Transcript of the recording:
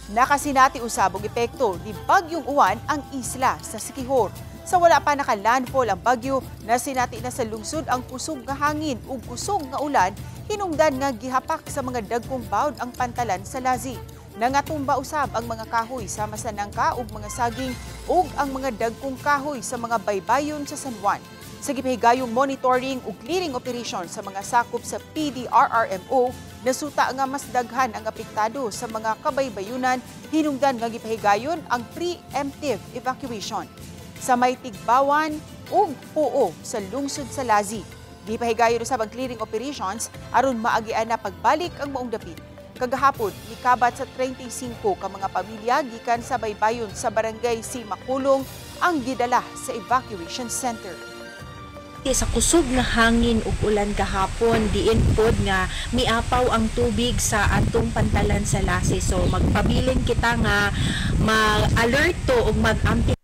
Nakasinati usab og epekto ni Bagyong Uwan ang isla sa Siquijor. Sa wala pa naka-landfall ang bagyo, nasinati na sa lungsod ang kusog nga hangin ug kusog nga ulan, hinungdan nga gihapak sa mga dagkong bawd ang pantalan sa Lazi. Nangatumba usab ang mga kahoy sama sa nangka ug mga saging ug ang mga dagkong kahoy sa mga baybayon sa San Juan. Sa gipahigayong monitoring ug clearing operation sa mga sakop sa PDRRMO, nasuta nga mas daghan ang apektado sa mga kabaybayunan, hinungdan nga gipahigayon ang preemptive evacuation. Sa may Tigbawan ug Poo sa lungsod sa Lazi, gipahigayon usab ang clearing operations aron maagian na pagbalik ang maong dapit. Kagahapon, nikabat sa 35 ka mga pamilya gikan sa baybayon sa barangay Simakulong ang gidala sa evacuation center. Sa kusog nga hangin ug ulan gahapon, diin pod nga miapaw ang tubig sa atong pantalan sa Lazi. So magpabilin kita nga ma-alerto ug mag-ampi.